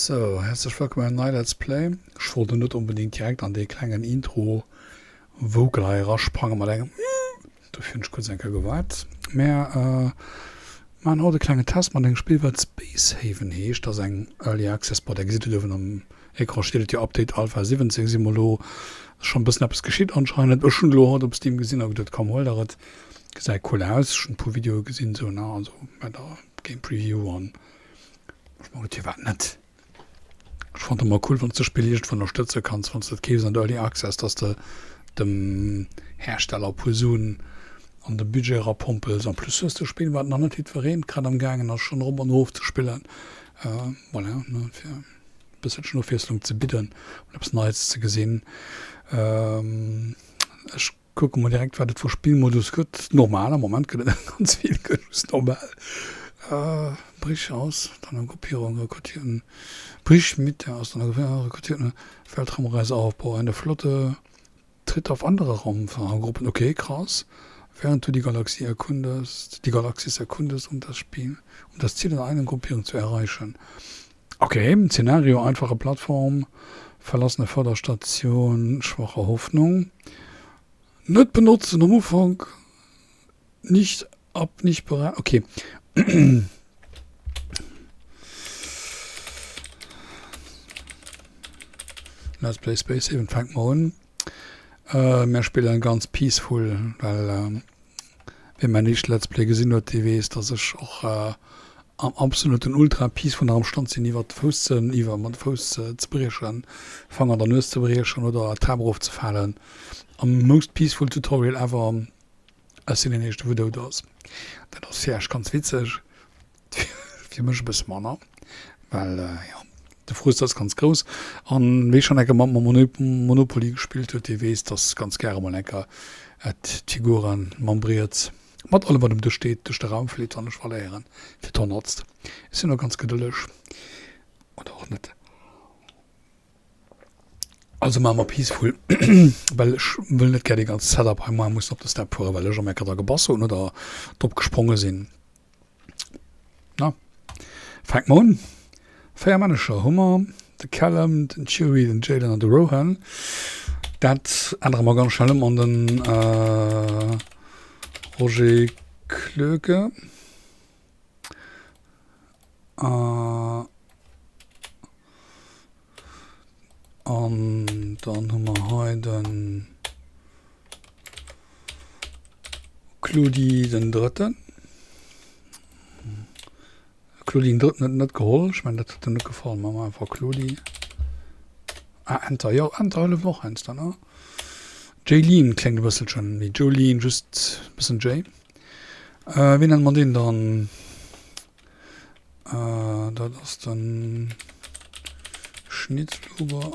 Sou, häerzlech wëllkomm beim nei Let's Play. Ech wollt lo net onbedingt direkt an dee klengen Intro Vocal hei erasprange mat engem Uuh, dofir hunn ech kuerz eng Kéier gewaart. Mär maachen haut e klengen Test mat engem Spill wat Space Haven heescht. Dat ass eng Early Access, bon där gesitt et uewen am Ecran steet et jo, Update Alpha 17 si mer elo. Ass schonn e bëssen eppes geschitt anscheinend. Ech hunn elo haut op Steam gesinn a geduet, komm huel der et. Gesäit cool aus, ech hunn e puer Videoe gesinn esou, ne, also bei der Game Preview an Ech mag et firwat net. Ech fand emmer cool wanns de Spill iergendwou ënnerstëtze kanns, wanns de et keefs an der Early Access, dass de dem Hersteller e puer Suen an de Budget erapompels. En plus hues de e Spill wat nach net jiddwereen grad am gaangen ass schonn erop an erof ze spillen. Voilà, ne, fir e bësselchen Ofwiesslung ze bidden, mol eppes Neies ze gesinn. Ech Kucke mer direkt wat et vu Spillmodus gëtt. Normal, am Moment gëtt et net ganz vill, gëtt just normal. Brich aus deiner Gruppierung, rekrutieren, brich mit der aus deiner Gruppierung rekrutierten Weltraumreise auf, baue eine Flotte, tritt auf andere Raumfahrergruppen, okay krass, während du die Galaxie erkundest, die Galaxis erkundest um das Spiel, um das Ziel deiner eigenen Gruppierung zu erreichen. Okay, Szenario, einfache Plattform, verlassene Förderstation, schwache Hoffnung. Net benotzen am Ufank, nicht ab nicht bereit. Okay. Let's Play Space Haven fängt mer un. Äh, mir spillen ganz peaceful, well äh, Wien mäin éischt Let's Play gesinn huet, dee weess, dass ech och am absoluten Ultra Peace vun der am Stand sinn, iwwer de Fouss ze, iwwer mat de Fouss ze briechen, Fanger an der Nues ze briechen oder d'Trap erof ze falen. Am most peaceful Tutorial ever, ech sinn deen éischte wou dout ass. Dat ass fir iech ganz witzeg. Fir mech e bësse manner, well jo, de Frust ass ganz grouss. An wee schonn enke mat mer Monopoly gespillt huet, dee weess, dass ganz gäre mol enker d'Figure mam Briet, mat allem wat um Dësch steet, duerch de Raum flitt, wann ech verléieren, fir d'Honnertst. Ech sinn och ganz gedëlleg, oder och net. Also maache mer Peaceful, well ech wëll net gär dee ganze Setup hei maachen, mussen op de Step fueren, well ech am Ecker da gebass hunn oder drop gespronge sinn. Na, fänke mer un. 4 Männecher hu mer, de Callum, den Chewie, den Jalen an de Rohan. Dat ännere mer ganz schnell ëm an den Roger Klöge. An dann hu mer hei den Claudi den Drëtten. Claudi den Drëtten huet en net geholl. Ech mengen, dat huet em net gefall. Maache mer einfach Claudi. Ah, Enter, jo, Enter hëlleft och heiansdo, ne? Jaylene kléngt e bësselchen wéi Jolene, just e bëssen J. Wéi nenne mer deen dann? Dat ass den Schnitzluber.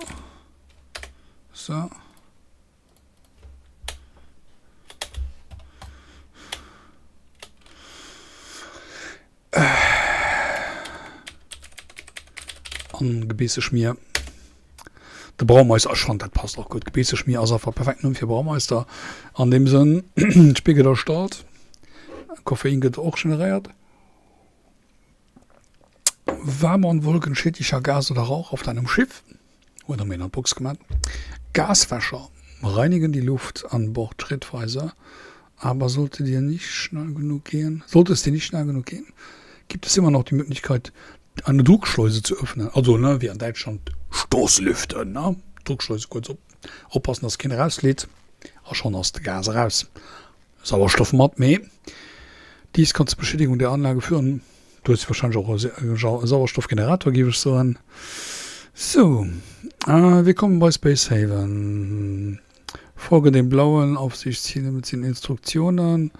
So. An Gebeesseschmier. De Braumeister, ech fannen dat passt och gutt. Gebeesseschmier ass einfach perfekt Numm fir Braumeister. An deem Sënn, d'Spill gëtt erstallt, Koffein gëtt och generéiert. Warmer Wolken schädlicher Gas oder Rauch auf deinem Schiff, huet erëm een an d'Box gemaat. Gaswäscher reinigen die Luft an Bord schrittweise, aber sollte dir nicht schnell genug gehen, sollte es dir nicht schnell genug gehen, gibt es immer noch die Möglichkeit eine Druckschleuse zu öffnen, also ne, wéi an Däitschland Stoßlüften, ne, Druckschleuse kuerz op, oppassen dass keen erausflitt a schonn ass de Gas eraus, Sauerstoff mat, mee dies kann zur Beschädigung der Anlage führen, du hues wahrscheinlech och e Sauerstoffgenerator géif ech soen. Sou, willkommen bei Space Haven, folge dem blauen Aufsichtsziel mit den Instruktionen,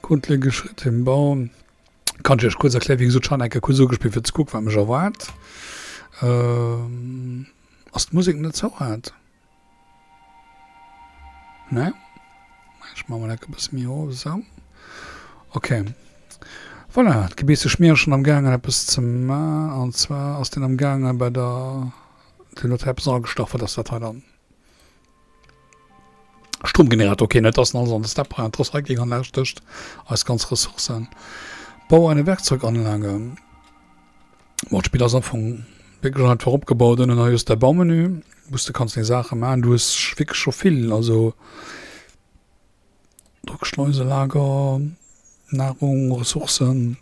grundlegende Schritte im Bau. Kann ech iech kuerz erklären, wéi gesot, ech han eng Kéier kuerz ugespillt fir ze kucken wat mech erwaart. Ass d'Musek net ze haart? Ne? Ech maache mol enk e bësse méi erof, esou. Ok. Voilà, d'Gebeess Schmier ass schonn am gaangen eppes ze man, an zwar ass deen am gaangen bei der, deen huet hei eppes agestach, wat ass dat hei dann? Stromgenerator, okay, net dass alles an de Step rein, d'Recyclinganlag stécht eis ganz Ressourcen. Bau eine Werkzeuganlage. Bon, d'Spill ass am Fong. Wierklech einfach opgebaut. Ënnen hei hues de däi Baumenü, wou s de kanns deng Saache maachen. Du hues wierklech scho vill, also Drockschleuselager, Nahrung, Ressourcen.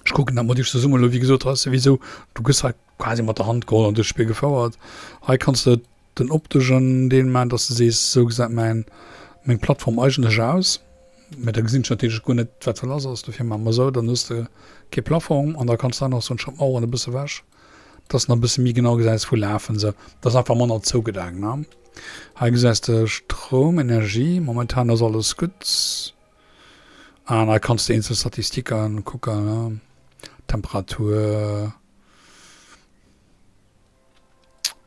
Ech kucken dat mat iech zesummen elo. Wéi gesot, hei ass souwisou, du gëss hei quasi mat der Hand geholl an duerch d'Spill gefouert. Hei kanns de den opteschen Deel maachen, dass de sees, esou gesäit mäin, meng Plattform eigentlech aus. Mä da gesinn ech natierlech guer net, wat lass ass. Dofir maache mer esou, dann hues de kee Plafong an da kanns de einfach soen, ech schrapp d'Maueren e bësse ewech, dass de nach e bësse méi genau gesäis, wou lafen se. Dat ass einfach manner zougedaang, ne? Hei gesäis de Stroum, Energie, momentan ass alles gutt. An hei kanns de eenzel Statistiken kucken, ne? Temperatur.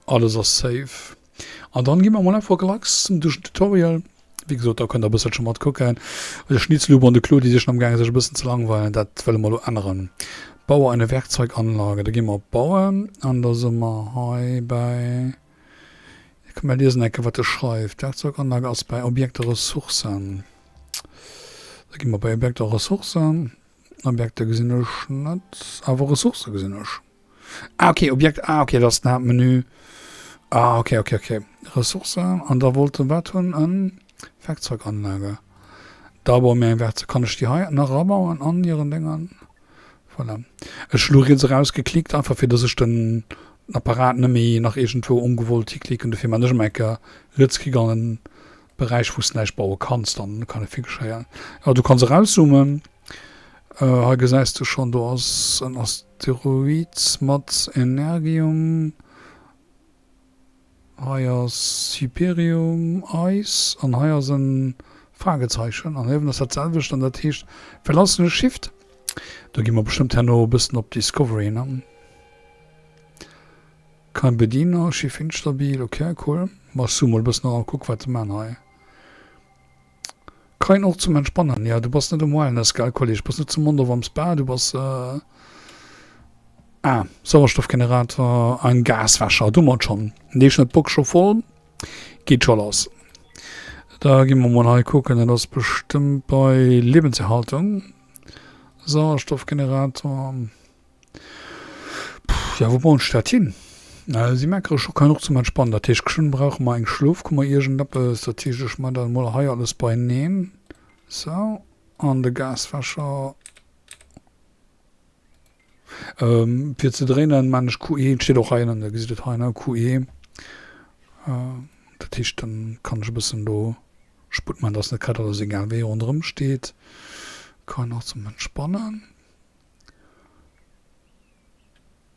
Alles ass safe. An dann gi mer mol einfach gelax duerch den Tutorial. Wéi gesot, da kënnt der e bësselche mat kucken. De Schnitzelubo an de Claudi si schon am gaange sech e bëssen ze langweilen. Dat wëlle mer elo änneren. Baue eine Werkzeuganlage. Da gi mer op Bauen an da si mer hei bäi, komm mer liesen eng Kéier wat e schreift. Werkzeuganlage ass bäi Objekte Ressourcen. Da gi mer bei Objekte Ressourcen. Objekte gesinn ech net, awer Ressourcë gesinn ech. Ah, okay, Objekt, ah, okay, dat ass den Haaptmenü. Ah, okay, okay, okay. Ressourcen, an da wollt en wat hunn? En Werkzeuganlage. Da baue mir eng Werkzeug. Kann ech déi hei nach erabauen an hiren Déngern? Voilà. Ech hu lo riets erausgeklickt, einfach fir dass ech den Apparat net méi nach iergendwou ongewollt hiklicken. Dofir man ech ëmmer eng Kéier Rietsklick an en Beräich, wou s de näischt baue kanns, dann kann net vill geschéien. Jo, du kanns erauszoomen. Hei gesäis de schonn, do ass en Asteroid mat Energium. Hei ass Hyperium Eis an hei ass e Fragezeichen. An héiwen ass dat selwecht an dat heescht verlassene Shift. Do gi mer bestëmmt herno e bëssen op Discovery, ne? Kein Bediener, Schiff instabil, ok cool. Ma ech zoome mol e bëssen eran, kuck wat se man hei. Kein Ort zum Entspannen, ja du bass net um Wellness gell Kolleg, bass net zu Mondorf am Spa, du bass ah Sauerstoffgenerator, ein Gaswäscher, du mat schon nee schon d'Box scho voll, geet scho lass. Da gi mer mol hei kucken, dat ass bestëmmt bei Lebenserhaltung, Sauerstoffgenerator. Puh, ja wou bauen ech dat hin? Si meckere scho kein Ort zum Entspannen. Dat heescht geschwënn brauche mer eng Schlofkummer, iergendeppes. Dat heescht ech man dat emol hei alles beineen. Sou, an de Gaswäscher. Fir ze dréinen man ech QE, et steet och hei ënnen, da gesitt et hei ne, QE. Dat heescht dann kann ech e bëssen do Sputt man, dass net grad alles egal wéi ronderëm steet. Kein Ort zum Entspannen.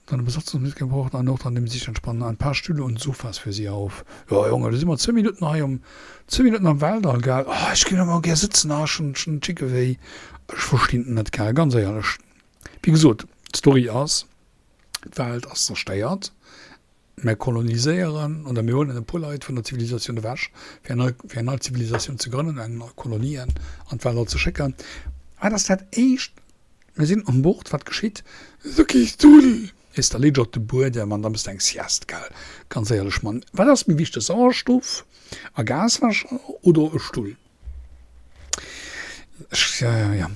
Deine Besatzungsmitglieder brauchen einen Ort, an dem sie sich entspannen. Ein paar Stühle und Sofas für sie auf. Jo, Jonge, do si mer zwou Minutten hei um, zwou Minutten am Weltall, gell? Oh, ech géing ëmmer gär sëtzen, ah, ech hunn schon Chicke wéi. Ech verstinn et net, gell, ganz éierlech. Wéi gesot, d'Story ass, d'Welt ass zerstéiert. Mär koloniséieren oder mir huelen e puer Leit vun der Zivilisatioun ewech, fir eng nei, fir eng nei Zivilisatioun ze grënnen, eng nei Kolonien an d'Weltall ze schécken. Wat ass dat éischt? Mir sinn un Bord, wat geschitt? Esou kee Stull! Weess, da leet ech op de Buedem an da mëss de eng Sieste, gell? Ganz éierlech, Mann, wat ass méi wichteg, Sauerstoff a Gaswäscher oder e Stull? Ech, ja,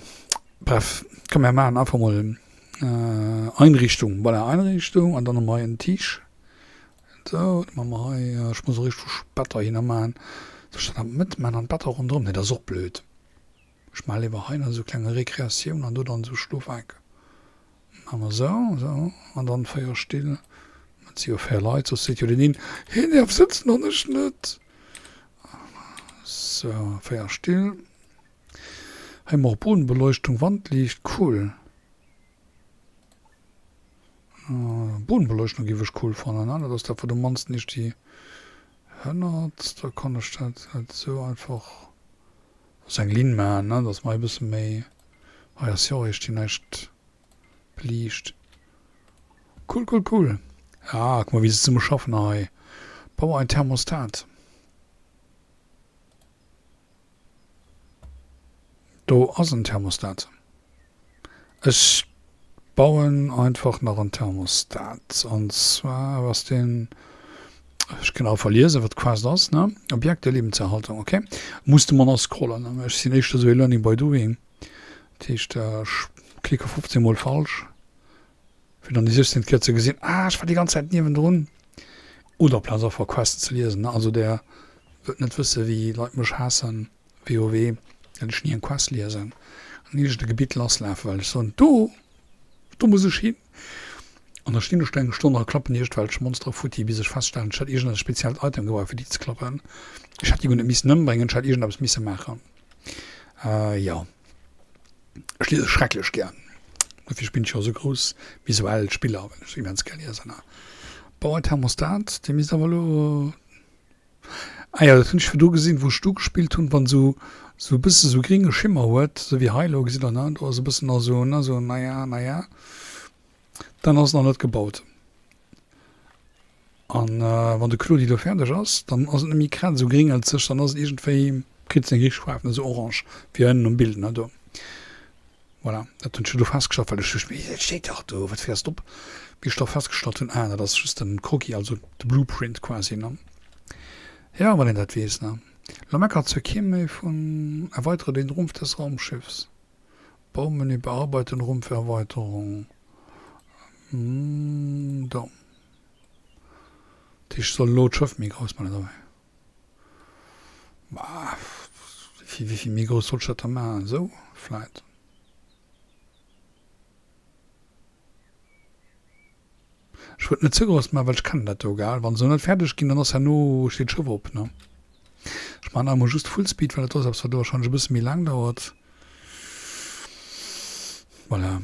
bref, komm mir maachen einfach mol Einrichtung, voilà, Einrichtung an dann hu mer hei en Tisch. Sou, da maache mer hei, ech muss och iergendwou Better hinner maachen. Soll ech dat an d'Mëtt maachen an d'Better ronderëm? Nee, dat ass och blöd. Ech maache léiwer hei nach esou kleng Rekreatioun an do dann esou Schlofeck. Maache mer esou, esou an dann 4 Still. Dat si jo 4 Leit, soss seet jo deen een, hien däerf sëtzen an ech net. Sou, 4 Still. Hei hu mer och Bodenbeleuchtung, Wandliicht, cool. Bodenbeleuchtung géif ech cool fannen, ne? Dat ass dat wat um mannsten iergdi hënnert. Da kann ech dat halt esou einfach als eng Linn maachen, ne? Dass mer hei e bësse méi, hei ass jo och iergdi näischt beliicht. Cool, cool, cool. Ah, kuck mol wéi se zesumme schaffen hei. Baue ein Thermostat. Do ass en Thermostat. Ech bauen einfach nach en Thermostat. An zwar ass deen, ech kann einfach liesen, wat d'Quest ass, ne? Objekte, Lebenserhaltung, okay. Muss de manner scrollen. Ech sinn éischter esou ee Learning by doing. Dat heescht, ech klicke 15 mol falsch. Fir dann déi 16. Kéier ze gesinn, ah, ech war déi ganz Zäit niewendrun. Oder amplaz einfach Questen ze liesen, ne? Also där wëllt net wësse wéi Leit mech haassen, WoW, well ech ni eng Quest liesen an iergend e Gebitt lasslafen, well ech soen, do, do muss ech hin. An da stinn ech do eng Stonn a klappen iergendwelch Monstere futti, bis ech feststellen, ech hätt iergend e speziellt Item gebraucht, fir déi ze klappen. Ech hätt déi guer net missen ëmbréngen, ech hätt iergendeppes misse maachen. Jo. Ech liese schrecklech gär. Dofir spillen ech jo esou grouss visuell Spiller, well ech immens gär liesen. Bauer Thermostat, dee misst awer elo, ah jo, dat hunn ech virdru gesinn, wou ech do gespillt hunn, wann esou esou e bësse sou gringe Schimmer huet, esou wéi hei elo, gesitt der, ne, do ass e bëssen nach esou, ne, esou naja, naja, dann ass en nach net gebaut. An wann de Claudi elo fäerdeg ass, dann ass et net méi grad esou gringelzeg, dann ass et iergendwéi, kritt seng richteg Faarf, ne, esou orange, wéi ënnen um Bild, ne, do. Voilà, dat hunn ech elo festgestallt, well ech duecht, mee dat steet dach do, wat féiers de op? Bis ech da festgestallt hunn, ah, dat ass just den Croquis, also de Blueprint quasi, ne. Jo, wann een dat weess, ne. Lo meckert zwar kee méi vun Erweitere den Rumpf des Raumschiffs. Baumenü bearbeiten, Rumpferweiterung, do. Dat heescht, ech soll elo d'Schëff méi grouss man, oder wéi? Bah, wéi vill méi grouss soll ech dat da maachen? Esou vläit? Ech wëllt net ze grouss maachen, well ech kennen dat do, gell? Wa se net fäerdeg ginn, dann ass herno, steet d'Schëff op, ne? Ech maachen emol just Fullspeed, well dat ass eppes, wat warscheinlech e bësse méi laang dauert. Voilà.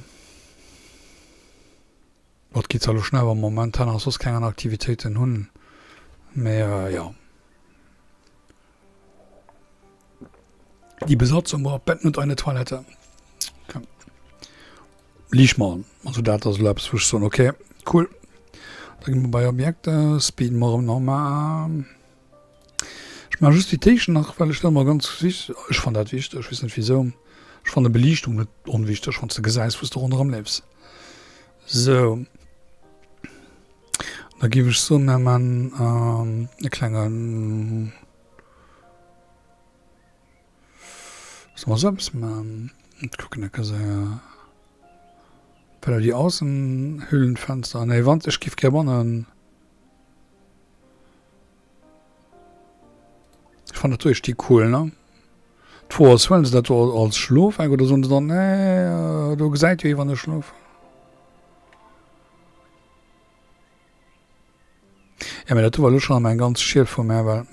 Bon, et geet zwar elo schnell, well mer momentan nach soss keng aner Aktivitéiten hunn, mee jo. Die Besatzung braucht Betten und eine Toilette. Okay. Liicht mer an. Also dat ass elo eppes, wou ech soen, okay, cool. Da gi mer bei Objekte, speeden mer erëm normal. Ech maache just déi Téischen nach, well ech dat ëmmer ganz wich-, ech fannen dat wichteg, ech weess net wisou. Ech fanne Beliichtung net onwichteg, wann s de gesäis, wou s de ronderëm leefs. Sou, da géif ech soen, mir man e klengen, solle mer esou eppes man? Ech kucken e Kéier, well déi Aussenhüllenfenster, nee, wann, ech géif gär bannen. Ech fannen dat do echt cool, ne? D'Fro ass, huelen se dat do als Schlofeck oder soen se dann, nee, do gesäit jo ee wann ech schlofen. Ja, mee dat do war elo schonn eng ganz Schiel vu mär, well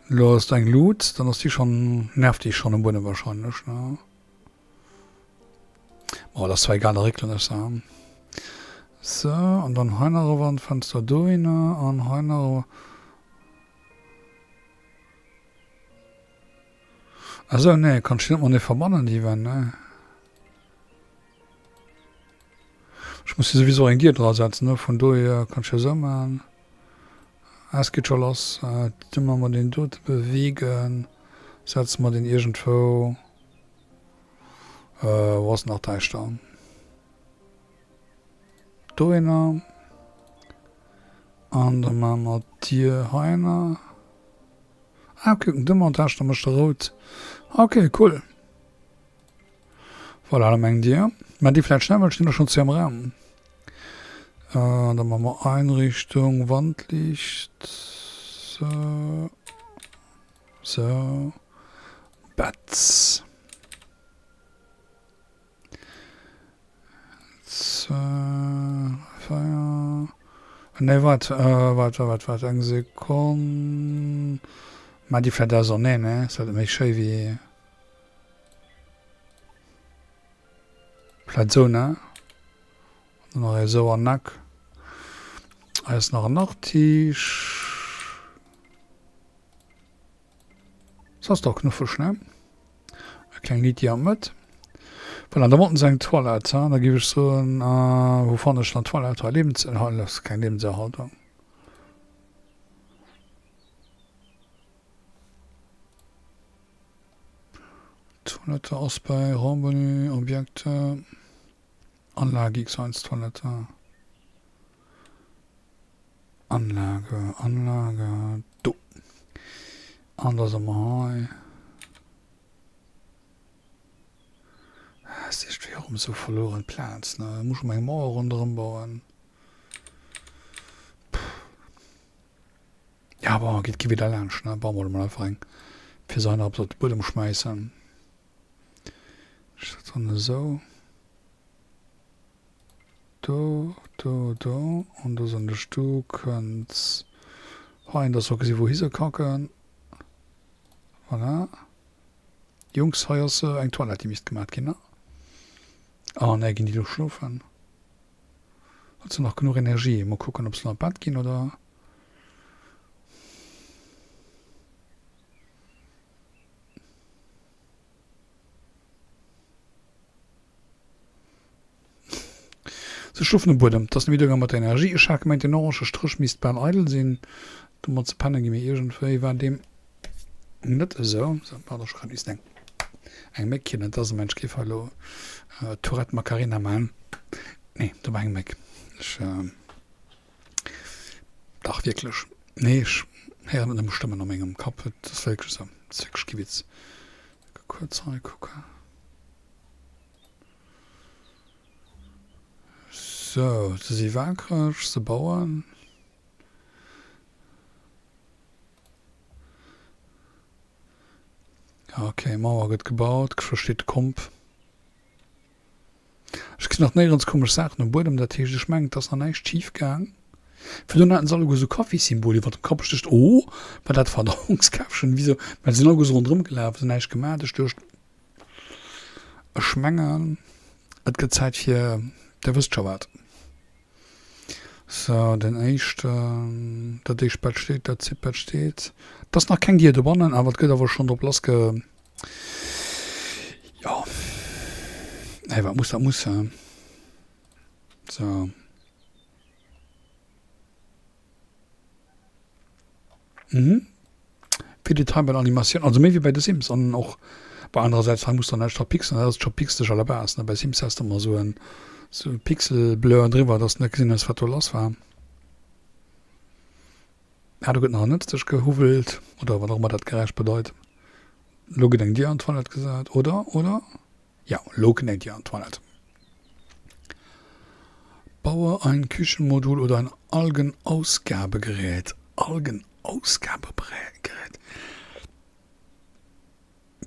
elo ass do eng Lut, dann ass déi schonn, nervt déi schonn um Buedem wahrscheinlech, ne? Bon, dat ass zwar egal, da réckelen ech se. Sou, an dann hei nach e Wandfenster dohinner an hei nach e. Ah sou, nee, kann ech déi net matenee verbannen, déi Wänn, ne? Ech muss jo souwisou eng Dier dra setzen, ne? Vun dohier kann ech jo esou maachen. Ah, es geet scho lass. Du maache mer deen dote bewegen, setze mer deen iergendwou. Wou ass nach däischter? Dohinner. An da maache mer d'Dier heihinner. Ah, kucken, de Montage, da mécht e rout. Okay, cool. Voilà, da mengt Dir. Mä déi vläicht schnell, well ech stinn da schonn zu am Raum. Äh, da maache mer Einrichtung, Wandlicht. So. So. Bett. Feier. Nee, wart, äh, wart, wart, wart, eng Sekonn. Mä déi vläicht auserneen, ne? Ass dat méi schéi wéi. Vläicht esou, ne? An dann nach esou an Nack. Hei ass nach en Nachttisch. Das ass dach knuffeg, ne? E kleng Liti an Mëtt. Voilà, da wollten se eng Toilette, ha? Da géif ech soen, wou fannen ech dann Toilette hei? Lebens-, hei ass keng Lebenserhaltung. Toilette ass bei Raummenü, Objekte, Anlage X1 Toilette. Anlage, Anlage, do. An da si mer hei. Ah, ass iergendwéi och. erëm esou verlueren Plaz, ne? Muss ech mol eng Mauer ronderëm bauen. Ja, bon, geet kee wieder laanscht, ne? Baue mer mol einfach eng, fir se hei nach eppes op de Buedem schmäissen. Ech dat dann esou. Do, do, do. An do soen ech, du kënns hei, dass se och gesi wouhi se kacken. Voilà. Jungs, hei ass eng Toilette, déi misst gemat ginn, ne? Ah, nee, ginn déi do schlofen? Huet se nach genuch Energie? Mol kucken, ob se nach an d'Bett ginn, oder? Se schlofen um Buedem. 't ass net méi duergaang mat der Energie. Ech hat gemengt, den orange Stréch misst bal eidel sinn. Domat ze penne gi mir iergendwéi war deem net esou. Sou, pardon, ech hat missen eng eng Méck killen. Et ass e Mensch géif hei elo Tourette Macarena man. Nee, do war eng Méck. Ech. Dach wierklech. Nee, ech héieren net nëmme Stëmmen a mengem Kapp. Et ass wierklech esou. Et ass wierklech kee Witz. Kuerz hei kucken. Sou, se si waakreg, se bauen. Ok, Mauer gëtt gebaut. Geschwë steet de Komp. Ech gesinn nach néierens komesch Saachen um Buedem, dat heescht ech mengen et ass nach näischt schif gaang. Virdrun haten se alleguer sou Kaffissymbol iwwert dem Kapp, ech duecht oh war dat Verdauungskäppchen, wisou, mä se sinn alleguer sou ronderëm gelaf, se hunn näischt gemaat. Ech duecht ech mengen et gëtt Zäit fir der wësst scho wat. Sou den éischten, dat éischt Bett steet, dat zweet Bett steet, et ass nach keng Dier dobannen, awer et gëtt awer schonn drop lass ge. Jo. Hey, wat muss, dat muss, hä? So. Mhm. Vill Detail bei der Animatioun, also méi wéi bei de Sims an och bei anerersäits hei muss dann näischt verpixeln, dat ass scho pixeleg à la base, ne? Bei Sims has de ëmmer esou en esou e Pixelblur driwwer, dass de net gesinn hues wat do lass war. Ah, do gëtt nach en Nëtztech gehuwwelt, oder wat och ëmmer dat Geräisch bedeit. Lo gëtt eng Dier an d'Toilette gesat, oder? Oder? Jo, lo kënnt eng Dier an d'Toilette. Baue ein Küchenmodul oder ein Algenausgabegerät. Algenausgabegerät?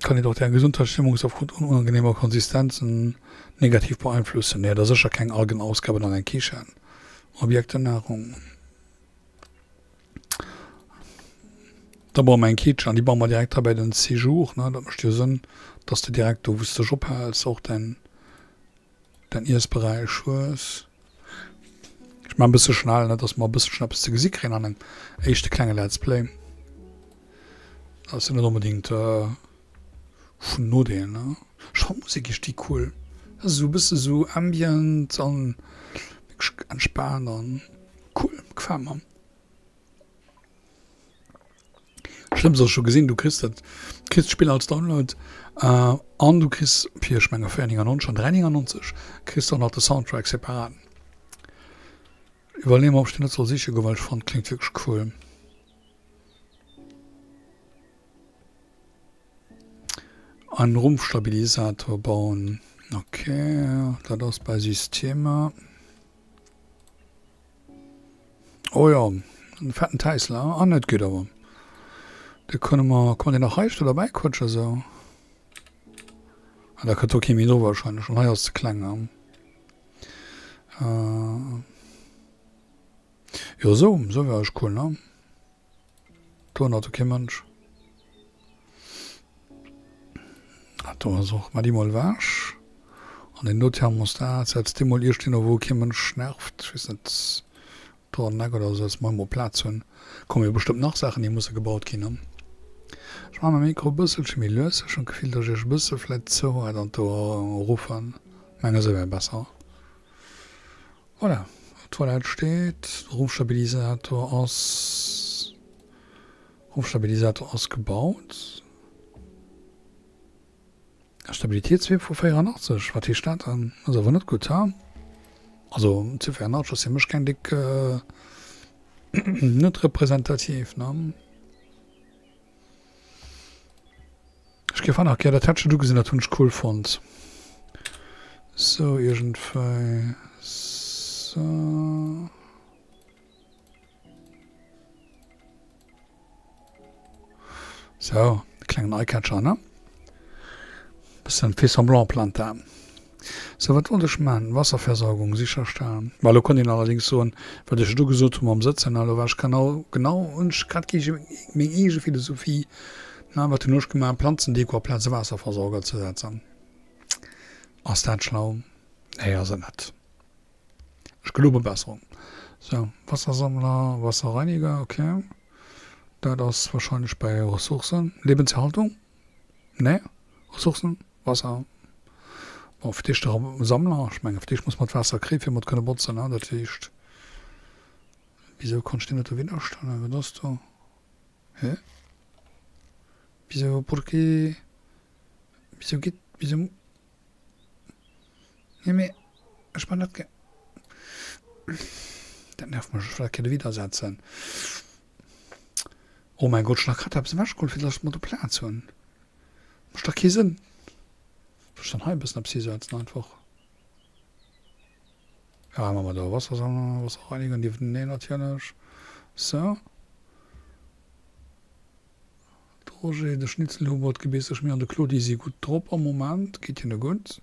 Kann jedoch däi Gesundheitsstimmung aufgrund unangenehmer Konsistenzen negativ beeinflussen. Nee, dat ass sécher keng Algenausgabe an eng Kichen. Objekte Nahrung. Da baue mer eng Kiitsch an déi baue mer direkt hei bei den Séjour, ne? Dat mécht jo Sënn, dass de direkt do, wou s de dech ophäls, och däin, däin Iessberäich hues. Ech maachen e bësse schnell, ne, dass mer e bësselchen eppes ze gesi kréien an engem éischte klenge Let's Play. Dat ass jo net onbedéngt vun Nodeel, ne? Ech fannen d'Musek iergdwi cool. Dat ass esou e bësse sou ambient an wierklech entspaant an cool, gefält mer. Schlëmmst ass, ech hu gesinn, du kriss dat, kriss d'Spill als Download an du kriss fir, ech menge 4,99 an 3,99 kriss de och nach de Soundtrack separat. Iwwerleeë mer, ob ech deen net soll siche goen, well ech fannen, kléngt wierklech cool. Einen Rumpfstabilisator bauen, okay, dat ass bei Systeme. Oh jo, en fetten Täisler. Ah net, geet awer. De kënne mer, kann man deen nach hei scho derbäi quëtschen esou? Ah, da kënnt do kee méi dru wahrscheinlech. An hei ass ze kleng, ne? Äh, jo esou, esou wär ech cool, ne? Do ënnert do kee Mënsch. Ah, do ass och. Mar déi mol ewech. An deen do Thermostat, setz dee mol iergdinner wou kee Mënsch nervt. Ech weess net, do an den Eck oder esou, dass mer emol Plaz hunn. Komme jo bestëmmt nach Saachen, déi musse gebaut ginn, ne? Ech maache mäi Mikro e bësselche méi lues. Ech hunn d'Gefill, dass ech iech e bësse vläit ze haart an d'Ouer ruffen. Menge esou wär besser. Voilà, d'Toilette steet, de Rumpfstabilisator ass, Rumpfstabilisator ass gebaut. Stabilitéitswäert vu 84, wat heescht dat dann? Ass awer net gutt, ha? Also zu 84 ass fir mech keng déck, net representativ, ne? Ech géif och nach gär dat hätt ech net ugesinn, dat hunn ech cool fonnt. Sou, iergendwéi sou. Sou, e klengen Eyecatcher, ne? Bëssen fait semblant Planta. Sou, wat wollt ech man? Wasserversorgung sicherstellen. Bah, elo konnt een allerdings soen, wat ech do gesot hu mam Sëtzen, elo war ech genau, genau hunn ech grad géige meng eege Philosophie, na, wat hunn ech gemaach? Planzendeko aplaz e Waasserversorger ze setzen. Ass dat schlau? Nee, ass et net. Ech gelobe Besserung. Sou, Wassersammler, Wasserreiniger, ok. Dat ass wahrscheinlech bei Ressourcen. Lebenserhaltung? Nee? Ressourcen, Wasser. Bon, fir d'éischt de Sammler. Ech mengen, fir d'éischt muss mer d'Waasser kréien, fir mer et kënne botzen, ne? Dat heescht, wisou konnt ech deen net dowinner stellen? Wat ass do? Hä? Wisou, pourquoi? Wisou geet, wisou? Nee mee ech man dat ge. Dat nervt mech, ech well dat kéint widdersetzen. Oh mäin Gott, ech hunn nach grad eppes ewechgeholl fir dass mer do Plaz hunn. Mécht dach kee Sënn. Soll ech dann hei e bëssen eppes hisetzen einfach? Ja, maache mer do Wassersammler, Wasserreiniger niefteneen natierlech. Sou. De Roger, de Schnitzelhubert, d'Gebeesserschmier an de Claudie si gutt drop am Moment, geet hinne gutt,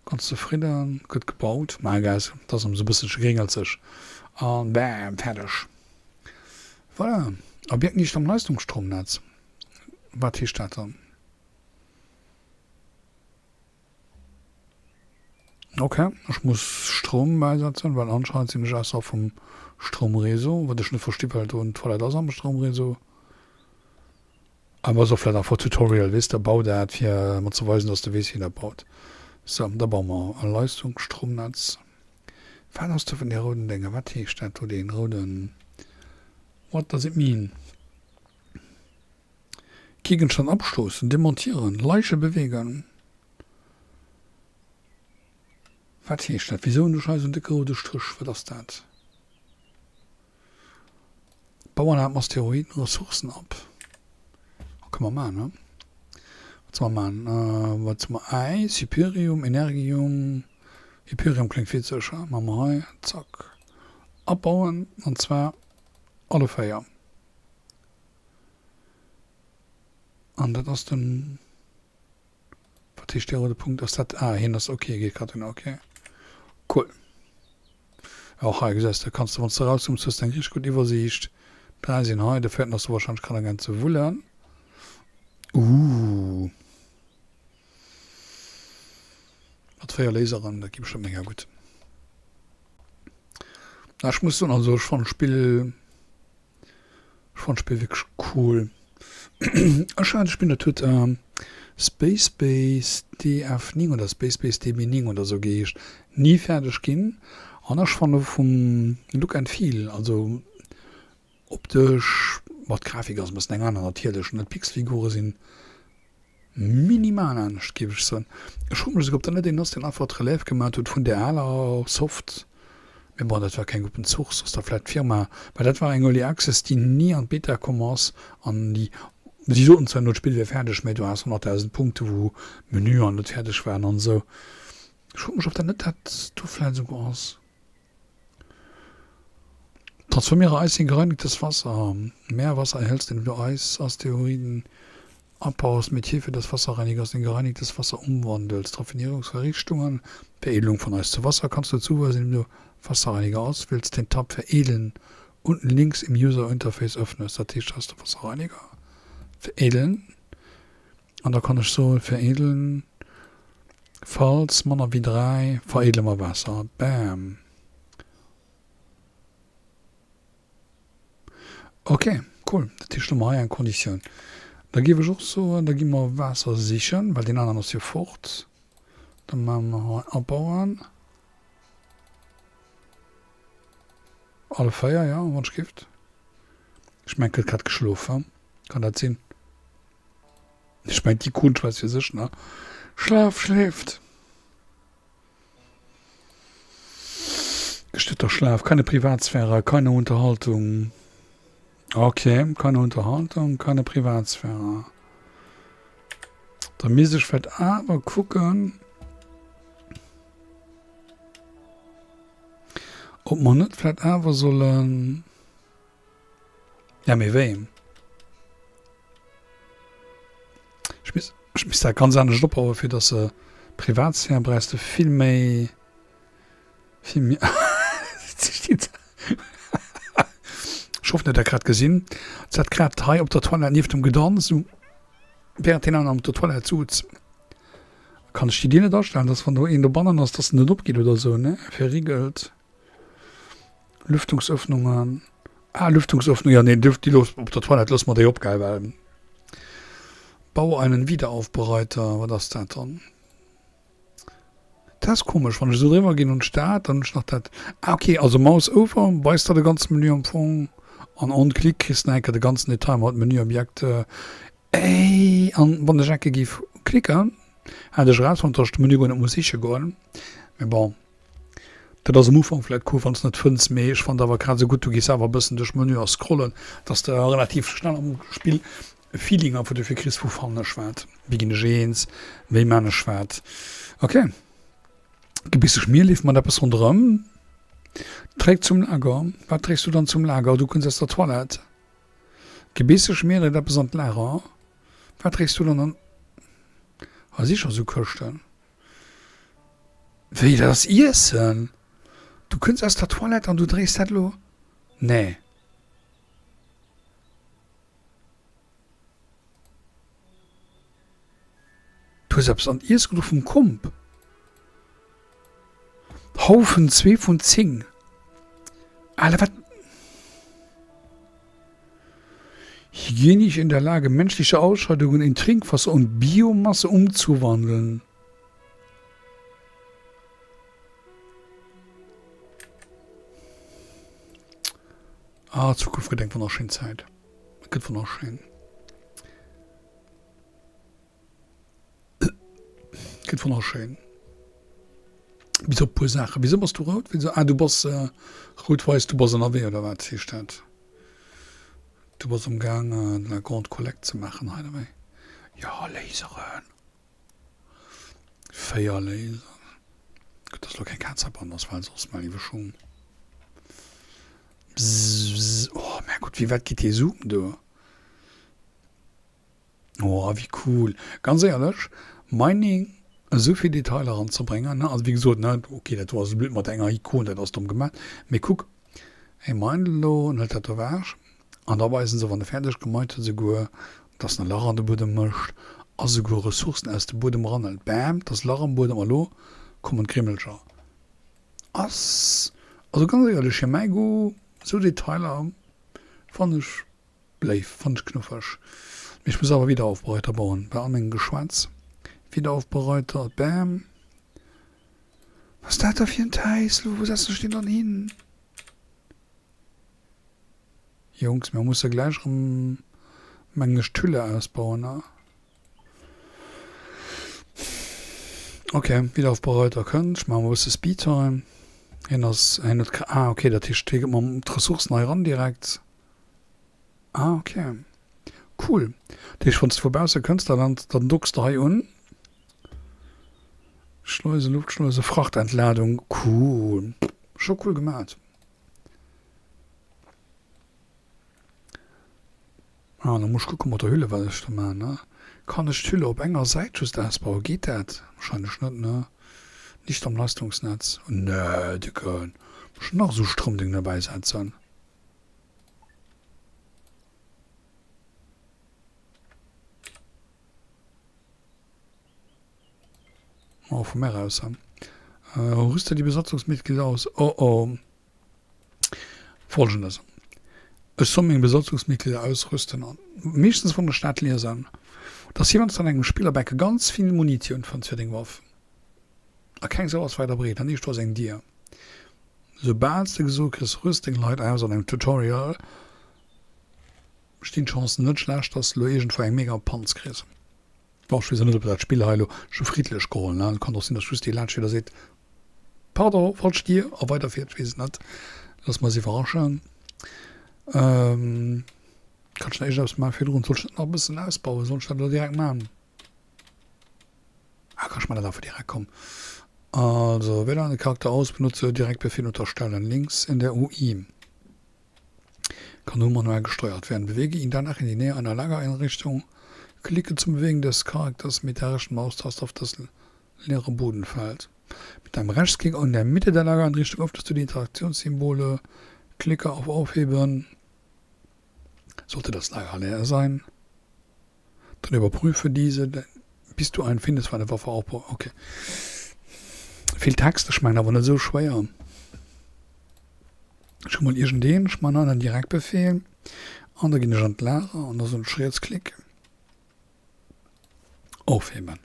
ganz zefridden, gëtt gebaut, mä guys, et ass ëm sou bësselche gréngelzeg an bam, fäerdeg. Voilà, Objekt nicht am Leistungsstromnetz, wat heescht dat dann? Ok, ech muss Stroum bäisetzen, well anscheinend sinn ech ausserhalb vum Stroumreseau, wat ech net versti well do en Toilette ass am Stroumreseau. Awer ass och vläit einfach Tutorial, weess de, bau dat fir mer ze weisen dass de weess wéi een dat baut. Sou, da baue mer e Leistungsstromnetz. Wat ass do vun dee rouden Dénge, wat heescht dat do dee rouden, what does it mean? Gegenstand abstoßen, demontieren, Leiche bewegen. Wat heescht dat? Wisou hunn ech hei esou en décke roude Stréch? Wat ass dat? Bauern haben Asteroiden Ressourcen ab. Oh, kënne mer maachen, ne? Wat soll mer maachen? Wat soll mer? Äis, Hyperium, Energium. Hyperium kléngt witzeg, he? Maache mer hei, zack. Abbauen, an zwar alle 4. An dat ass den, wat heescht dee roude Punkt? Ass dat, ah hien ass, ok, geet grad un, ok, cool. Och hei gesäis de, kanns de wann s de erauszooms hues de eng richteg gutt Iwwersiicht. 3 sinn hei, de véierten ass do warscheinlech grad amgaang ze wullen. Ooh. Mat 4 Laseren, dat gi bestëmmt mega gutt. Na ech muss soen, also ech fannen d'Spill. Ech fannen d'Spill wierklech cool. Ech hat e Spill dat huet Space Base DF9 oder Space Base DB9 oder sou geheescht, ni fäerdeg ginn. An ech fanne vum Look and Feel, also optesch, ma d'Grafik ass e bëssen eng aner natierlech, ne, d'Pixelfigure sinn Minimal anescht, géif ech soen. Ech froe mech esouguer, ob dat net een ass, deen einfach d'Relève gemat huet vun där aler Soft. Mee bon, dat war keng open source, ass da vläicht d'Firma, well dat war eng Early Access, déi ni an d'Beta komm ass an déi, si soten zwar elo, d'Spill wier fäerdeg, mee du has 100.000 Punkte wou Menüer net fäerdeg waren an esou. Ech froe mech, ob dat net dat do vläicht esouguer ass. Transformiere Eis in gereinigtes Wasser. Mehr Wasser erhältst, indem du Eis, Asteroiden abbaust, mit Hilfe des Wasserreinigers in gereinigtes Wasser umwandelst. Raffinierungsverrichtungen, Veredelung von Eis zu Wasser kannst du zuweisen, indem du Wasserreiniger auswählst, den Tab Veredeln unten links im User Interface öffnest. Dat heescht, hei ass de Wasserreiniger, Veredeln, an da kann ech soen, Veredeln, falls manner wéi 3, veredele mer Waasser. Bam! Ok, cool. Dat heescht, elo hu mer hei eng Konditioun. Da géif ech och soen, da gi mer Waasser sichen, well deen aneren ass jo fort. Da maache mer hei abauen. Alle 4, jo, wann ech gift. Ech mengen, gëtt grad geschlof, he? Kann dat sinn? Ech mengen, d'Ikon schwätzt fir sech, ne? Schlaf schläft. Gestörter Schlaf, keine Privatsphäre, keine Unterhaltung. Okay, keine Unterhaltung, keine Privatsphäre. Da misst ech vläicht awer kucken. Ob mer net vläit awer sollen... Ja, mee wéi? Ech misst, ech misst dat ganz anescht opbauen, fir dass se Privatsphär brauchs de vill méi, vill méi. Ech hoffen, dir hutt dat grad gesinn. Se hat grad hei op der Toilette nieft dem gedanzt, esou während deen aneren op der Toilette suz. Kann ech déi Dier net astellen, dass wann do een dobannen ass, dass en net opgeet oder esou, ne? Verriegelt. Lüftungsöffnungen. Ah, Lüftungsöffnung, ja, nee, déi looss op der Toilette loosse mer déi op, gell, well. Bau einen Wiederaufbereiter, wat ass dat dann? Dat ass komesch, wann ech esou driwwer ginn un d'Stad, dann hunn ech nach dat. Ah, okay, also Mouse over weist der de ganze Menü am Fong an on click kriss de nach eng Kéier de ganzen Detail mat Menüobjekte. Ey, an wann ech enke giff klicken, hätt ech erausfonnt, dass ech de Menü guer net muss siche goen. Mee bon, dat ass am Ufank vläit cool, wann s net fënns, mee ech fannt awer grad esou gutt, du gees awer e bëssen duerch Menü a scrollen, dass de relativ schnell am Spill e Feeling einfach dofir kriss, wou fannen ech wat, wéi ginn ech eens, wéi man ech wat. Ok, gebisseg Mier leeft mat eppes ronderëm, trägt zum Lager. Wat trägs du dann zum Lager? Du kënns aus der Toilette. Gebisseg Mier dréit eppes an d'Lager. Wat dréis du dann an. Hei si scho sou Këschten. Wéi, dat ass Iessen? Du kënns aus der Toilette an du dréis dat elo? Nee. Du hues eppes an d'Iesse gedo vum Komp. Haufen 2 vun 10. Alter, wat? Hygienisch in der Lage, menschliche Ausscheidungen in Trinkwasser und Biomasse umzuwandeln. Ah, Zukunft gëtt eng wonnerschéin Zäit. Et gëtt wonnerschéin. Gëtt wonnerschéin. Bis op puer Saachen. Wieso bass du rout? Wieso? Ah, du bass äh, rout-weiß, du bass ënnerwee, oder wat heescht dat? Du bass am Gaang, äh, la grande collecte ze maachen hei, oder wéi? Ja, Laseren. 4 Laseren. Gutt, dass lo keng Kaz heibannen ass, well soss, mäi léiwe Schung. Bzzz. Oh, mäi Gott, wéi wäit geet dee Zoom do? Oh, wéi cool. Ganz éierlech, Mining esou vill Detailer eranzebréngen, ne, also wéi gesot, ne, ok, dat do ass blöd mat enger Ikon, dat ass domm gemaat, mee kuck, hie mined elo, en hëlt dat do ewech an da weisen se, wann e fäerdeg gemined huet, esouguer, dass en e Lach an de Buedem mécht a souguer Ressourcen aus dem Buedem eranhëlt. Bam, 't ass e Lach am Buedem a lo kommen d'Grimmelcher. Ass, also ganz éierlech, fir mäi Goût, esou Detailer fannen ech Léif, fannt ech knuffeg. Mee ech muss awer Wiederaufbereiter bauen, bei all mengem Geschwätz. Wiederaufbereiter, bam. Was ass dat da fir en Täissel? Wou setzen ech deen dann hin? Jungs, mir musse gläich erëm, mengen ech, d'Hülle ausbauen, ne? Ok, Wiederaufbereiter kënnt. Ech maache mol e bësse Speedtime. Hien ass, hien huet, ah ok, dat heescht, hie gëtt mer d'Ressourcen hei eran direkt. Ah ok. Cool. Dat heescht wanns de vu bausse kënns, da dann dann docks de hei un. Schleuse, Luftschleuse, Frachtentladung. Cool. Scho cool gemat. Ah, da muss ech kucke mat der Hülle wat ech da man, ne? Kann ech d'Hülle op enger Säit just ausbauen? Geet dat? Wahrscheinlech net, ne? Nicht am Leistungsnetz. Nee, Dicken. Muss ech nach esou Stroumding derbäi setzen? Oh, vu mär aus. Äh, rüste die Besatzungsmitglieder aus. Oh oh. Folgendes. Ech soll meng Besatzungsmitglieder ausrüsten an meeschtens wann ech dat liesen, dass jemals an engem Spillerbecke ganz vill Munitioun fënns fir deng Waff. A keng Sau ass weider breet. An eescht do ass eng Dier. Soubal s de gesot kriss, rüst deng Leit aus an engem Tutorial, stinn d'Chancen net schlecht, dass de lo iergendwou eng mega Panz kriss. Bon, ech weess och net, ob dat Spill hei elo scho friddlech geholl, ne? Et kann och sinn, dass just dee laanscht fiert a seet, Pardon, falsch Dier a weiderfiert. Ech weess et net. Loosse mer eis iwwerraschen. Kann ech nach iergendeppes maachen virdrun? Soll ech net nach e bëssen ausbauen? Soll ech dat elo direkt maachen? Ah, kann ech mer dat einfach direkt, komm. Also, wähle einen Charakter aus, benutze Direktbefehl unterstellen, links in der UI. Kann nur manuell gesteuert werden. Bewege ihn danach in die Nähe einer Lagereinrichtung. Klicke zum Bewegen des Charakters mit der rechten Maustaste auf das leere Bodenfeld. Mit einem Rechtsklick in der Mitte der Lagereinrichtung öffnest du die Interaktionssymbole. Klicke auf Aufheben. Sollte das Lager leer sein, dann überprüfe diese, bis du einen findest, für eine Waffe aufbauen. Okay. Vill Text, ech mengen awer net esou schwéier. Ech hu mol iergendeen, ech man en Direktbefehl an da ginn ech an d'Lager an da soen ech Rietsklick aufheben.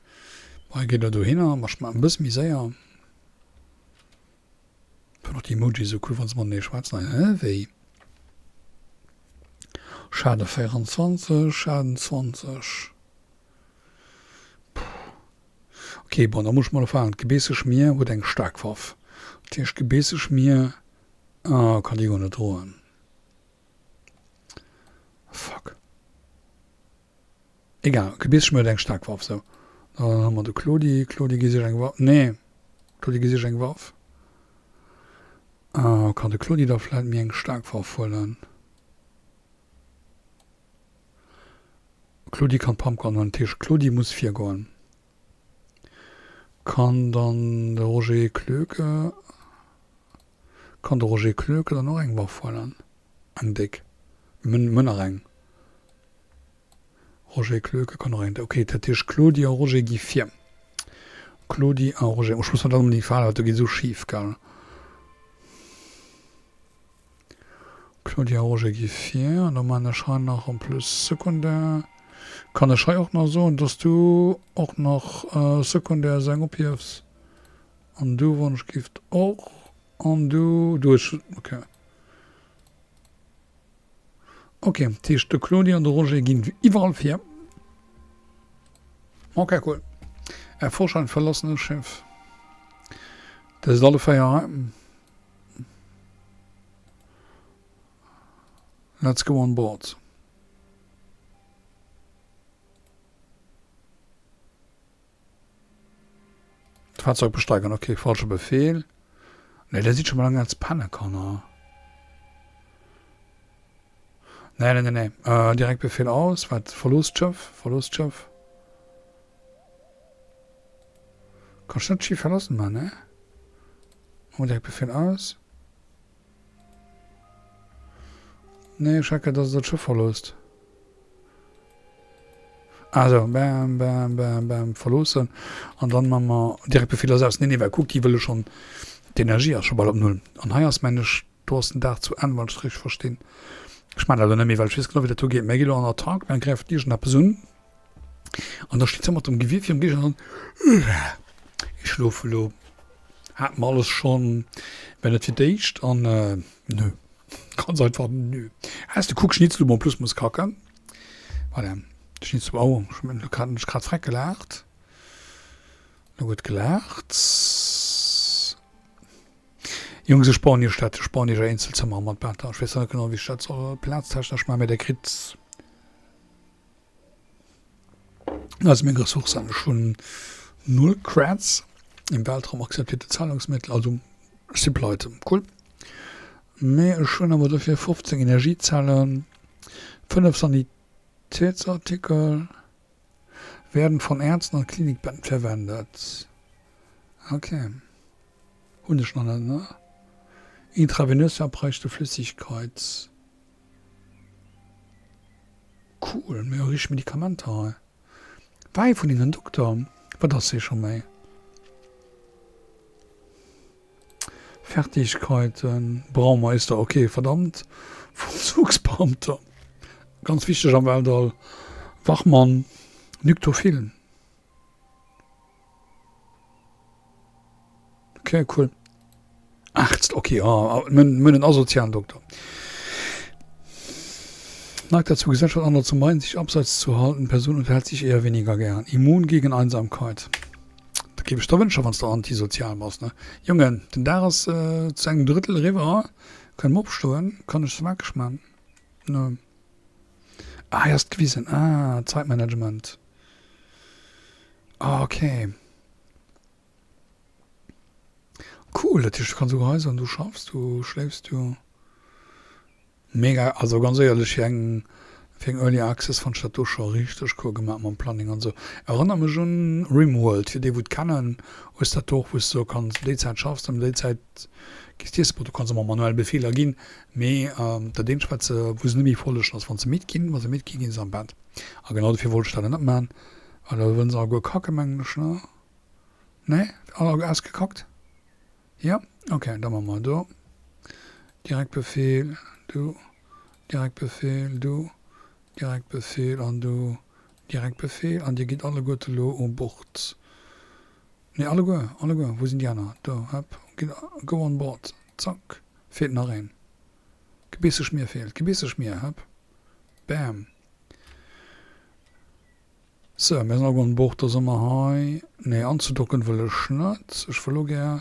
Hei geet der dohinner, ma ech man e bësse méi séier. Fannen och déi Emojis esou cool wann se matenee schwätzen. Hä wéi? Schade 24, Schaden 20. Puh. Ok, bon, da muss ech mol erfahren. D'Gebeesseschmier huet eng staark Waff. Dat heescht, d'Gebeesseschmier ah, kann déi guer net droen. Fuck. Egal, Gebeesseschmier huet eng staark Waff, sou. Dann hu mer de Claudi. Claudi, gi sech eng Waff. Nee, Claudi, gi sech eng Waff. Ah, kann de Claudi da vläit méi eng staark Waff huelen? Claudi kann d'Pumpgun huelen, dat heescht Claudi muss virgoen. Kann dann de Roger Klöke, kann de Roger Klöke dann och eng Waff huelen? Eng déck. Mir hunn nach eng. Roger Klöke kann och eng, ok, dat heescht Claudi a Roger gi vir. Claudi a Roger, oh ech muss mer dat onbedéngt verhalen, wat do geet esou schif, gell? Claudia Roger gi vir an da man ech hei nach en plus secondaire. Kann ech hei och nach soen, dass du och nach secondaire seng ophiefs an du wann ech gift och an du du hues ok. Ok, dat heescht de Claudia an de Roger ginn iwwerall vir. Ok, cool. Erforsche ein verlassenes Schiff. Dat ass alle 4 hei. Let's go on board. Fahrzeug besteigen, okay, falscher Befehl. Ne, der sieht schon mal lang als Pannekanner. Ne, ne, ne, ne. Äh, direkt Befehl aus. Was? Verlustschiff? Verlustschiff? Kann ich das Schiff verlassen, Mann, ne? Machen wir direkt Befehl aus. Nee, ech hacke, dass dat Schëff verloosst. Also, bam, bam, bam, bam, verloossen. An dann man mer direkt Befehl aus. Nee, nee, well kuck, déi wëlle schon, d'Energie ass scho bal op Null. An hei ass, mengen ech, do ass den Dag zu Enn, wann ech et richteg verstinn. Ech man dat elo net méi, well ech weess genau, wéi dat do geet. Mir gi lo an Attack, mir gräifen iergendeppes un. An da steet se mat dem Gewier virum Géigner an ech schlofe lo. Hat mer alles schonn, wär net fir d'éischt an nö, ganz einfach nö. Has de kuck Schnitzel en plus muss kacken. Voilà, Schnitzel, oh, ech hunn grad, ech grad freck gelaacht. Lo gëtt gelaacht. Jungs, ech bauen iech dat, ech bauen iech e Eenzelzëmmer mat Better. Ech weess nach net genau, wéi ech dat soll plaztechnesch maachen, mä der kritt. Also meng Ressourcen, ech hunn null Creds, im Weltraum akzeptierte Zahlungsmittel, also ech si pleite, cool. Mee ech hunn awer dofir 15 Energiezellen, 5 Sanitätsartikel, werden von Ärzten an Klinikbetten verwendet. Okay, hunn ech nach net, ne? Intravenös verabreichte Flüssigkeit. Cool, mir hu richteg Medikamenter hei. War ee vun hinnen Dokter? Wat ass hie scho méi? Fertigkeiten, Braumeister, ok, verdammt, Vollzugsbeamter, ganz wichteg am Weltall, Wachmann, Nyktophil. Okay, cool. Arzt, okay, oh, mir hunn en asozialen Dokter. Neigt dazu, Gesellschaft anderer zu meiden, sich abseits zu halten. Person unterhält sich eher weniger gern. Immun gegen Einsamkeit. Dat géif ech der wënschen, wann s de antisozial bass, ne? Jongen, den Dag ass äh, zu engem Drëttel eriwwer. Kënne mer opstoen? Kann ech se wakereg man? Nö. Ah, hei ass d'Quisen. Ah, Zeitmanagement. Ah, okay. Cool, dat heescht du kanns souguer hei soen, du schaffs, du schléifs, du. Mega, also ganz éierlech fir eng fir eng Early Access fannt ech dat do scho richteg cool gemaach mam Planning an sou. Erënnert mech un Rimworld fir déi wou et kennen, hues dat do och wous de sou kanns déi Zäit schaffs an déi Zäit gees d'iessen. Bon du kanns ëmmer manuell Befeeler ginn, mee dat eenzegt wat se wou se net méi follegen ass wann se midd ginn, wa se midd ginn, ginn se am Bett a genau dofir wollt ech dat net man, well da wëllen se alleguer kacken mengen ech ne? Nee? All ausgekackt? Jo, ok, da maache mer do direkt Befehl, du, direkt Befehl, du, direkt Befehl an du, direkt Befehl an dir gitt alleguerte lo u Bord. Nee, alleguer, alleguer, wou sinn déi aner? Do, hëpp, gitt, go on board, zack, feelt nach een. Gebeesseschmier feelt, Gebeesseschmier, hëpp, bam. Sou, mir sinn alleguer un Bord, da soe mer hei, nee, anzedocken wëll ech net, ech wëll lo gär,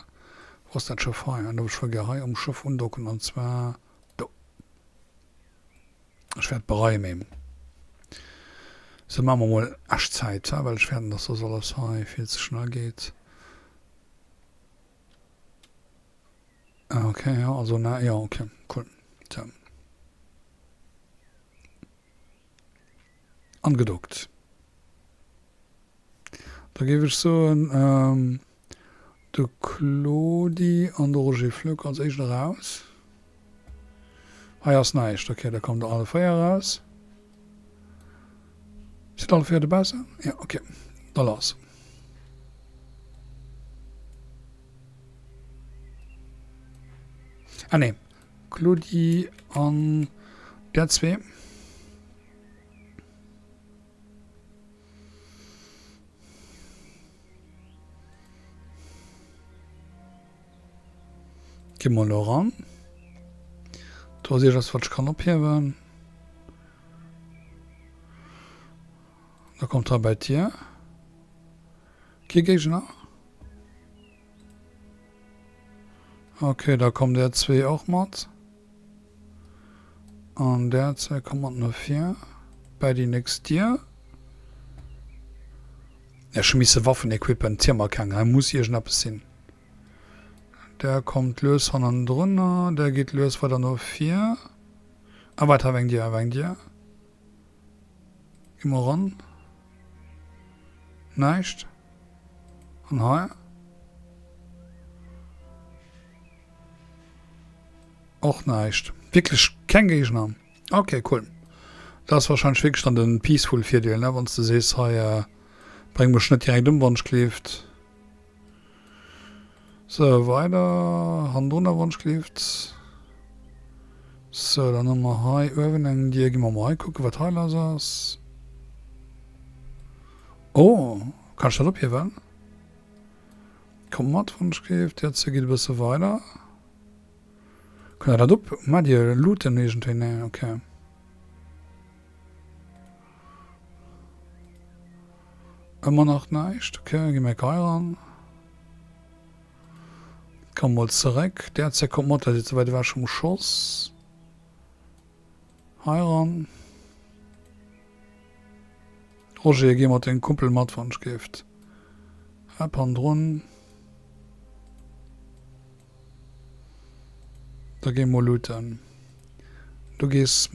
wou ass dat Schëff hei, an ech wëll gär hei um Schëff undocken, an zwar do. Ech wäert bereien, mee sou, maache mer mol Echtzäit, well ech fäerten, dass soss alles hei vill ze schnell geet. Ok, jo, also, na, jo, ok, cool, sou. Angedockt. Da géif ech soen, de Claudy an de Roger Flück als éischt eraus. Hei ass näischt. Ok, da kommt der alle 4 eraus. Sidd alle 4 dobaussen? Jo, ok. Da lass. Ah nee, Claudie an der zwee. Gi mer elo eran. Do ass iergendeppes wat ech kann ophiewen. Da kommt hei bei d'Dier. Kee Géigner? Ok, da kommt där zwee och mat. An där zwee kommt mat no vir. Bäi déi nächst Dier. Ech hu misse Waffen equippen. Zier mer keng. Hei muss iergendeppes sinn. Där kommt lues hannendrunner. Där geet lues weider no vir. A wat hei war eng Dier, hei war eng Dier. Gi mer eran. Näischt. An hei? Och näischt. Wierklech keng Géigner. Ok, cool. Dat ass wahrscheinlech wierklech dann den Peaceful Virdeel, ne? Wann s de sees, hei bréng mech net direkt ëm, wann ech gleeft. Sou, weider hannendrunner, wann ech gleeft. Sou, dann hu mer hei uewen eng Dier. Gi mer mol hei kucken, wat hei lass ass. Oh, kann ech dat ophiewen? Kommt mat, wann ech gleeft. D'Dier geet e bësse weider. Kënnt der dat op? Maacht Dir Looten iergendwéi? Nee, okay. Ëmmer nach näischt. Okay, gi mir hei ran. Komm mol zeréck. D'Äerzeg kommt mat, dat ass ze wäit ewech vum Schoss. Hei ran. Roger, geh mat dengem Kumpel mat, wann ech géift. Hep, hannendrun. Da gi mol looten. Du gees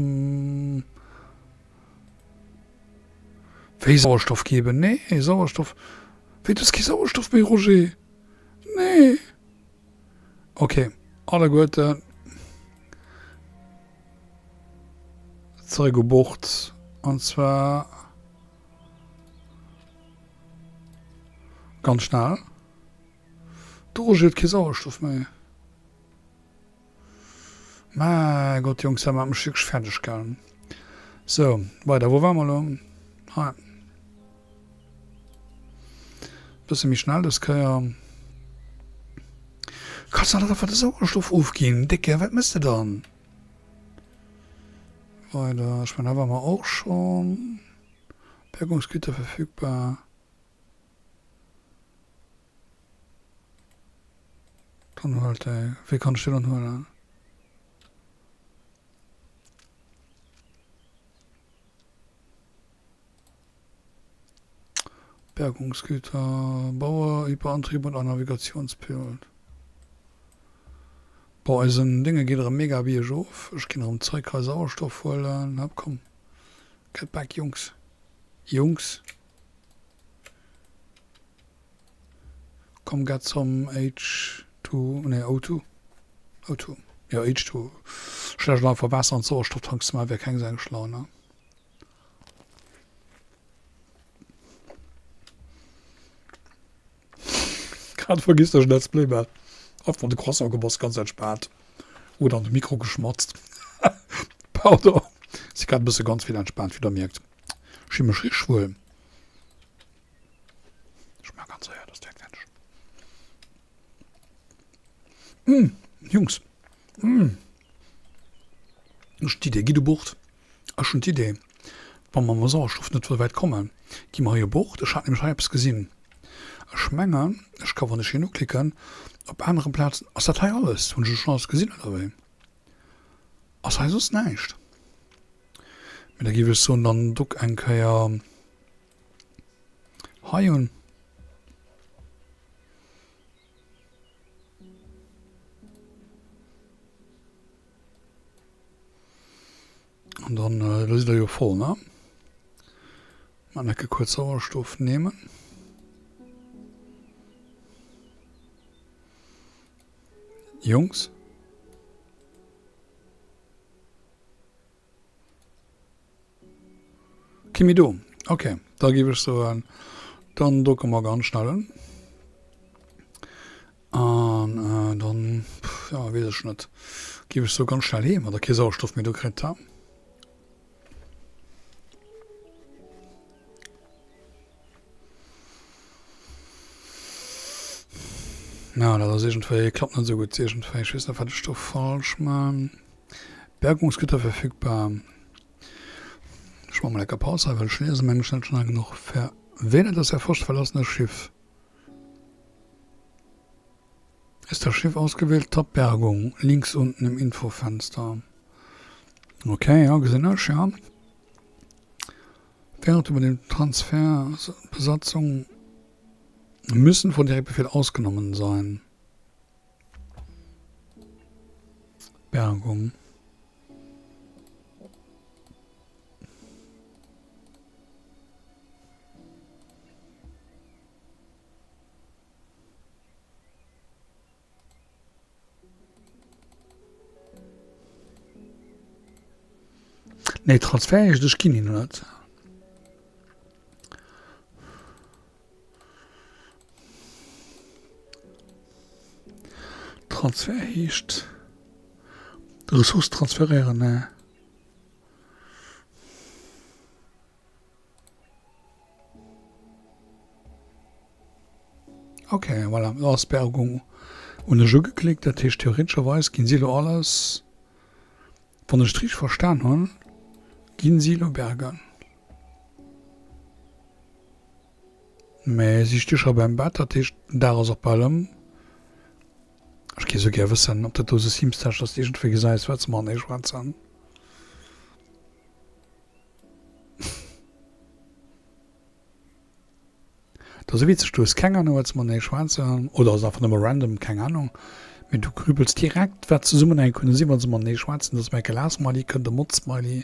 Wéi Sauerstoff geben? Nee, Sauerstoff. Wéi, du hues kee Sauerstoff méi, Roger? Nee. Okay, alleguerten zeréck u Bord. An zwar ganz schnell. De Roger huet kee Sauerstoff méi. Mäi Gott, Jungs, dat maacht mech wierklech fäerdeg, gell. Sou, weider. Wou ware mer elo? Hei. Bësse méi schnell dës Kéier. Kanns de net einfach de Sauerstoff ofginn, Décke? Wat mëss de dann? Weider. Ech mengen, hei ware mer och schonn. Bergungsgüter verfügbar. Dann huelt déi. Wéi kann ech déi dann huelen? Bergungsgüter, Baue Hyperantrieb und ein Navigationspult. Boah, eisen Dénge geet erëm mega biergof. Ech ginn erëm zréck hei Sauerstoff huelen. Hopp, komm. Get back, Jungs. Jungs. Komm, get some H2, nee, O2. O2. Jo, H2. Schlecht einfach Waasser an d'Sauerstofftanks ze maachen, wär keng esou eng schlau, ne? Grad vergiss dass ech Let's Play man. Einfach de Croissant gebass, ganz entspaant. Oder an de Mikro geschmatzt. Pardon. Si grad e bësse ganz vill entspaant, wéi der mierkt. Ech fi mech richteg wuel. Ech man ganz séier, dass direkt fäerdeg. Mmh, Jungs. Mmh. Ech hunn d'Idee, gitt u Bord. Ech hunn d'Idee, wa mer mam Sauerstoff net wëll wäit kommen, gi mer hei u Bord. Ech hat nämlech hei eppes gesinn. Ech mengen, ech ka, wann ech hien uklicken, op anere Plazen. Ass dat hei alles? Hunn ech elo schonn alles gesinn, oder wéi? Ass hei soss näischt? Mee da géif ech soen, dann duck eng Kéier hei un. An dann, da sidd der jo voll, ne? Mal necke kuerz Sauerstoff nehmen. Jungs. Kee méi do. Ok, da géif ech soen, dann docke mer ganz schnell un. An dann, jo, weess ech net, géif ech soe ganz schnell heem, wann der kee Sauerstoff méi do kritt, ha? Ja, dat ass iergendwéi, klappt net esou gutt iergendwéi. Ech weess net, wat ech do falsch man. Bergungsgüter verfügbar. Ech maache mol eng Paus hei, well ech liesen mengen ech net schnell genuch. Verwähle das erforscht verlassene Schiff. Ist das Schiff ausgewählt? Tab Bergung, links unten im Infofenster. Okay, ja, gesinn ech, ja. Während über dem Transfer Besatzung müssen von Direktbefehl ausgenommen sein. Bergung. Nee, Transfer heescht ech ginn him net. Transfer heescht Ressource transferéieren, nee. Ok, voilà, do ass Bergung hunn ech ugeklickt. Dat heescht theoretescherweis ginn si elo alles, wann ech et richteg verstan hunn, ginn si elo bergen. Mä si sti scho beim Bett, dat heescht den Dag ass och bal ëm. Ech géif esou gär wëssen, ob dat do esou Seamstech ass, iergendwéi gesäis wat se matenee schwätzen. Dat ass esou witzeg, du hues keng Ahnung wat se matenee schwätzen, oder ass einfach nëmme random, keng Ahnung, mee du grübels direkt wat Zesummenhäng kënne sinn, wa se matenee schwätzen, dass eng Glas-Smiley kënnt, e Mod-Smiley.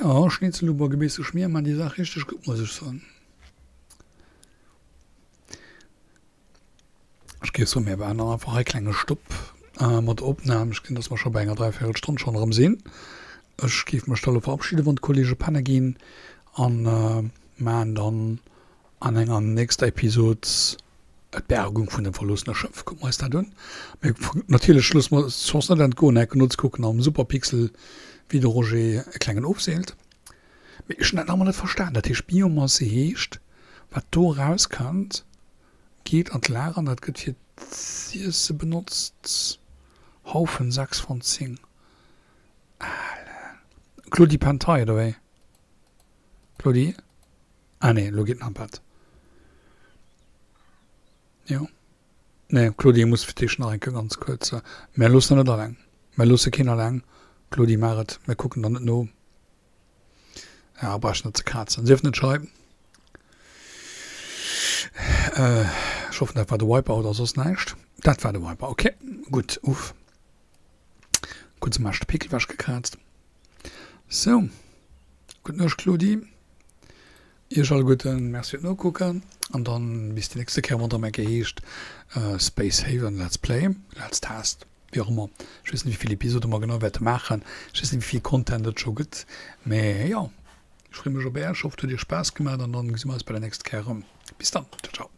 Jo, Schnitzeluber, Gebeess geschmier, man déi Saach richteg gutt, muss ech soen. Ech géif soen, mir maachen dann einfach hei e klenge Stopp mat der Opnam. Ech gesinn, dass mer scho bei enger Dräivéierelstonn schonn erëm sinn. Ech géif mech da elo verabschiden, wann d'Kollege penne ginn, a maachen dann an enger nächster Episod d'Bergung vun dem verloossene Schëff. Kucke mer eis dat un. Mee natierlech loosse mer eis d'Chance net entgoen, enke nozekucken am Superpixel, wéi de Roger e klengen ofseelt. Mee ech hunn dat nach ëmmer net verstan. Dat heescht, Biomasse heescht, wat do erauskënnt, Geet an d'Lager an dat gëtt fir z'iesse benotzt. Haufen 6 von 10. Alen. Claudie pennt hei, oder wéi? Claudie? Ah nee, elo geet en an d'Bett. Jo. Nee, Claudie muss fir d'éischt nach eng Kéier ganz kuerz. Mär loossen en net alleng. Mär loosse keen alleng. Claudie, maach et. Mär kucken der net no. Ja, brauchst net ze krazen. Sief net schei. Äh, ech hoffen, dat war de Wipeout a soss näischt. Dat war de Wiper, ok. Gutt, uff. Kuerz am Aascht de Pickel wech gekraazt. Sou, gutt Nuecht Claudie. Iech alleguerten Merci fir d'Nokucken an dann bis déi nächste Kéier wann et erëm eng Kéier heescht Space Haven Let's Play, Let's Test, wéi och ëmmer. Ech weess net wéi vill Episode mer genau wäerte maachen, ech weess net wéi vill Content et scho gëtt, mee jo, ech free mech op Äerch, hoffen et huet Iech Spaass gemaach an dann gesi mer eis bei der nächster Kéier erëm. Bis dann, ciao ciao.